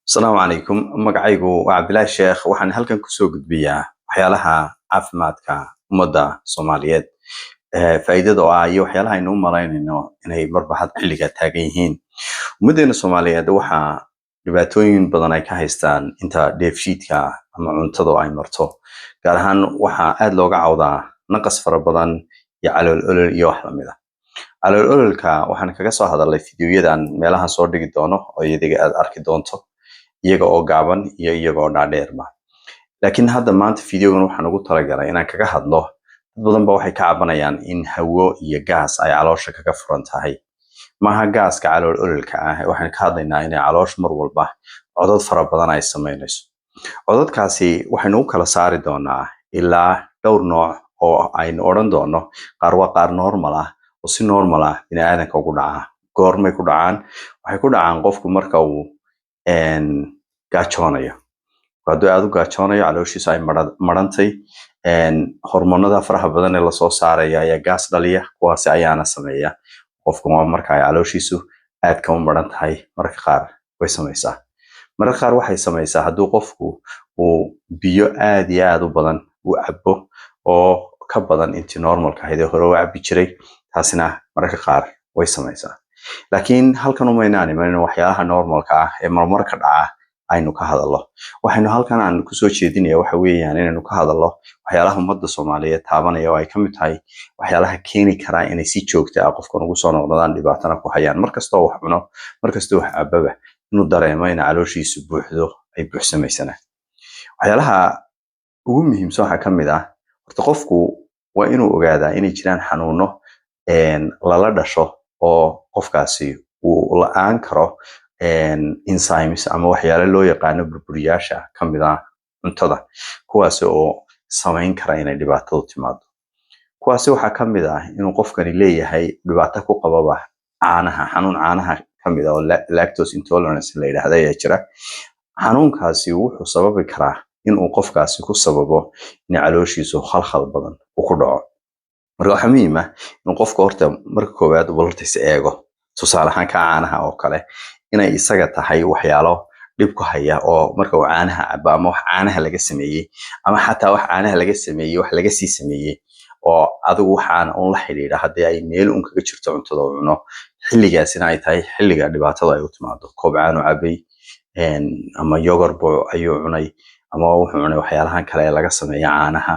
Asalaamu calaykum. Magacaygu waa Cabdilaahi Sheekh. Waxaan halkan kusoo gudbiyaa waxyaalaha caafimaadka ummadda Soomaaliyeed faa'iidada oo ah iyo waxyaalaha aynu u malaynayno inay marba had xilliga taagan yihiin. Ummaddeena Soomaaliyeed waxaa dhibaatooyin badan ay ka haystaan inta dheefshiidka ama cuntada oo ay marto. Gaar ahaan waxaa aad looga cawdaa naqas fara badan iyo calool olol iyo wax lamid ah. Calool ololka waxaan kaga soo hadalnay fiidiyoyadan meelahan soo dhigi doono oo iyaga aad arki doonto, iyaga oo gaaban iyo iyaga oo dhaadheerba. Laakiin hadda maanta fiidiyogan waxaan ugu talagalay inaan kaga hadlo dad badan ba waxay ka cabanayaan in hawo iyo gaas ay caloosha kaga furan tahay. Maaha gaaska calool ololka ah, waxaan ka hadlaynaa inay caloosha mar walba codad fara badan ay samaynayso. Codadkaasi waxaynu u kala saari doonaa ilaa dhowr nooc oo aynu odhan doono qaar waa qaar normal ah oo si normal ah bini'aadanka ugu dhaca. Goormay ku dhacaan? Waxay ku dhacaan qofku marka uu gaajoonayo. Hadduu aad u gaajoonayo, calooshiisu ay marantay, hormoonada faraha badan ee lasoo saaraya ayaa gaas dhaliya, kuwaasi ayaana sameeya. Qofku waa marka ay calooshiisu aadka u maran tahay, mararka qaar way samaysaa. Mararka qaar waxay samaysaa hadduu qofku uu biyo aad iyo aad u badan u cabo oo ka badan intii normalka ahayd ee hore u cabi jiray, taasina mararka qaar way samaysaa. Laakiin halkan umaynaan imanin waxyaalaha normalka ah ee marmarka dhaca aynu ka hadallo. Waxaynu halkan aan kusoo jeedinaya waxa weeyaan inaynu ka hadallo waxyaalaha ummadda Soomaaliyeed taabanaya oo ay ka mid tahay waxyaalaha keeni karaa inay si joogto ah qofkan ugu soo noqdaan, dhibaatana ku hayaan. Markastoo wax cuno, markastoo wax cababa, inuu dareemo in calooshiisu buuxdo, ay buuxsamaysana. Waxyaalaha ugu muhiimsan waxaa ka mid ah, horta qofku waa inuu ogaadaa inay jiraan xanuuno lala dhasho oo qofkaasi uu la-aan karo enzymes ama waxyaalo loo yaqaano burburiyaasha kamid ah cuntada, kuwaasi oo samayn kara inay dhibaatadu timaado. Kuwaasi waxaa kamid ah inuu qofkani leeyahay dhibaato ku qababa caanaha. Xanuun caanaha kamid ah oo lactose intolerance la yidhaahda ayaa jira. Xanuunkaasi wuxuu sababi karaa inuu qofkaasi ku sababo in calooshiisu khalkhal badan uu ku dhaco. Marka waxaa muhiim ah in qofka horta marka koowaad uu horta is eego, tusaale ahaan ka caanaha oo kale, inay isaga tahay waxyaalo dhib ku haya oo marka uu caanaha cabo ama wax caanaha laga sameeyey ama xataa wax caanaha laga sameeyey wax laga sii sameeyey oo adigu waxaana un la xidhiidha, haddii ay meel un kaga jirto cuntada uu cuno, xilligaasina ay tahay xilliga dhibaatada ay u timaado. Koob caano cabay ama yogurt buu ayuu cunay ama wuxuu cunay waxyaalahan kale ee laga sameeya caanaha,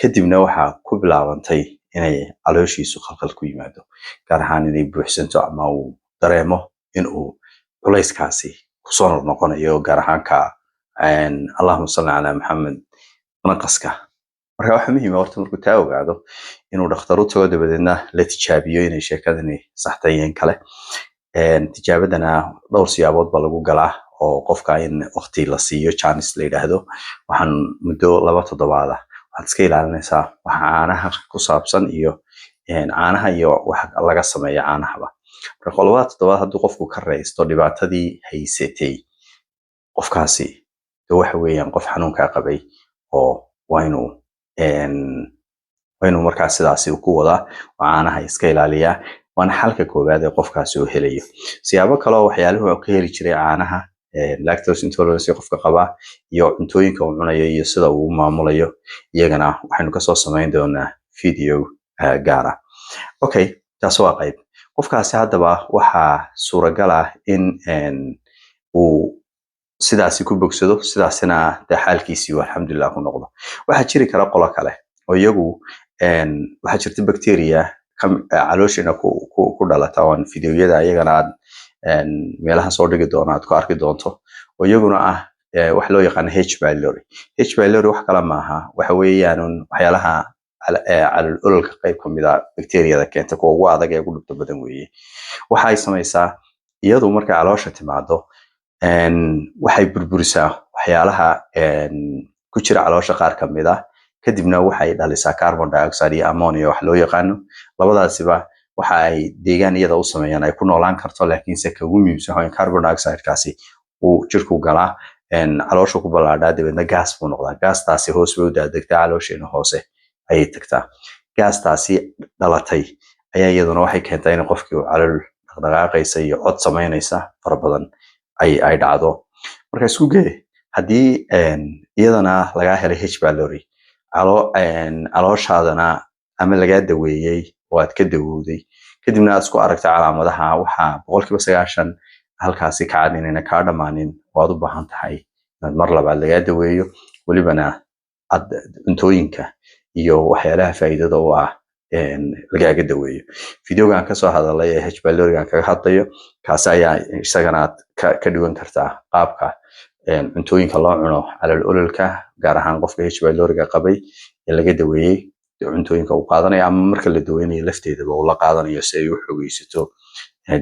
kadibna waxaa ku bilaabantay inay calooshiisu khalkhal ku yimaado, gaar ahaan inay buuxsanto ama uu dareemo in uu culayskaasi kusoo noqnoqonayo, gaar ahaan ka, allahuma salli calaa Maxamed, naqaska. Marka waxaa muhiim ah horta markuu taa ogaado inuu dhakhtar u tago, dabadeedna la tijaabiyo inay sheekadani sax tahay iyo in kale. Tijaabadana dhowr siyaabood baa lagu galaa oo qofka in waqti la siiyo, chance la yidhaahdo, waxaan muddo 2 toddobaad ah waxaad iska ilaalinaysaa waxa caanaha ku saabsan iyo caanaha iyo wax laga sameeyo caanahaba. Marka labada toddobaad hadduu qofku ka raysto dhibaatadii haysatay, qofkaasi de waxa weeyaan qof xanuunkaa qabay oo waa inuu markaa sidaasi ku wadaa oo caanaha iska ilaaliyaa. Waana xalka koowaad ee qofkaasi uu helayo. Siyaabo kale oo waxyaaluhu uu ka heli jiray caanaha, lactose intolerance qofka qabaa iyo cuntooyinka uu cunayo iyo sida uu u maamulayo, iyagana waxaynu kasoo samayn doonaa video gaar ah. Okay, taas waa qayb. Qofkaasi haddaba waxaa suuragal ah in uu sidaasi ku bogsado, sidaasina dee xaalkiisii uu alxamdulilah ku noqdo. Waxaa jiri kara qolo kale oo iyagu waxaa jirta bacteria calooshiina ku dhalata oon fideoyada iyagana aad meelaha soo dhigi doono aad ku arki doonto, oo iyaguna ah wax loo yaqaano H pylori. H pylori wax kale maaha, waxa weeyaan un waxyaalaha calool ololka qayb ka mid a bacteriyada keenta, kuwa ugu adag ee ugu dhibta badan weeye. Waxa ay samaysaa iyadu markay caloosha timaado, waxay burburisaa waxyaalaha ku jira caloosha qaar ka mid ah, kadibna waxay dhalisaa carbon dioxide iyo ammonia wax loo yaqaano. Labadaasiba waxa ay deegaan iyada u sameeyaan ay ku noolaan karto. Laakiinse ka ugu muhiimsan waxa weeye carbon dioxide-kaasi uu jirku galaa, caloosha ku ballaadhaa, dabeedna gas buu noqdaa. Gaastaasi hoos bay u daadegtaa, caloosheena hoose ayay tagtaa. Gaastaasi dhalatay ayaa iyaduna waxay keentaa in qofkii uu calool dhaqdhaqaaqaysa iyo cod samaynaysa fara badan ay dhacdo. Marka isku gee, haddii iyadana lagaa helay H pylori, calooshaadana ama lagaa daweeyey oo aad ka dawowday, kadibna aad isku aragta calaamadaha, waxaa 90% halkaasi ka cad inayna kaa dhammaanin oo aad u baahan tahay inaad mar labaad lagaa daweeyo, welibana aad cuntooyinka iyo waxyaalaha faa'iidada u ah lagaaga daweeyo. Videogan kasoo hadalay ee H pylorigan kaga hadlayo, kaasi ayaa isagana aad ka dhigan kartaa qaabka cuntooyinka loo cuno calool ololka, gaar ahaan qofka H pyloriga qabay ee laga daweeyey cuntooyinka uu qaadanayo, ama marka la daweynayo lafteedaba uu la qaadanayo, si ay u xogeysato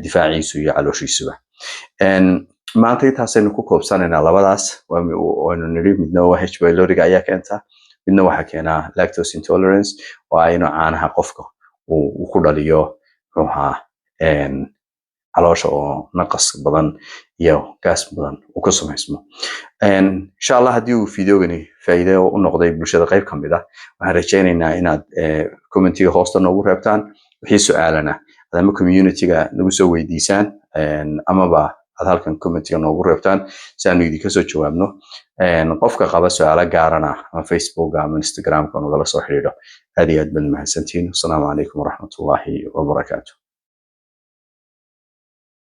difaaciisu iyo calooshiisuba. Maanta intaasaynu ku koobsanaynaa. Labadaas waynu nidhi: midna waa H pyloriga ayaa keenta, midna waxaa keenaa lactose intolerance, oo ah inuu caanaha qofka uu ku dhaliyo, muxuu ahaa, caloosha oo naqas badan iyo gaas badan uu ka samaysmo. Insha Allah, haddii uu videogani faa'iido u noqday bulshada qayb ka mid ah, waxaan rajaynaynaa inaad commentiga hoosta noogu reebtaan wixii su-aalana aad ama communityga nagu soo weydiisaan, amaba aad halkan commentiga noogu reebtaan si aanu idinka soo jawaabno. Qofka qaba su-aalo gaarana ama Facebook ama Instagramka nagala soo xidhiidho. Aad iyo aad baad mahadsantihiin. Asalaamu calaykum waraxmatullaahi wabarakaatu.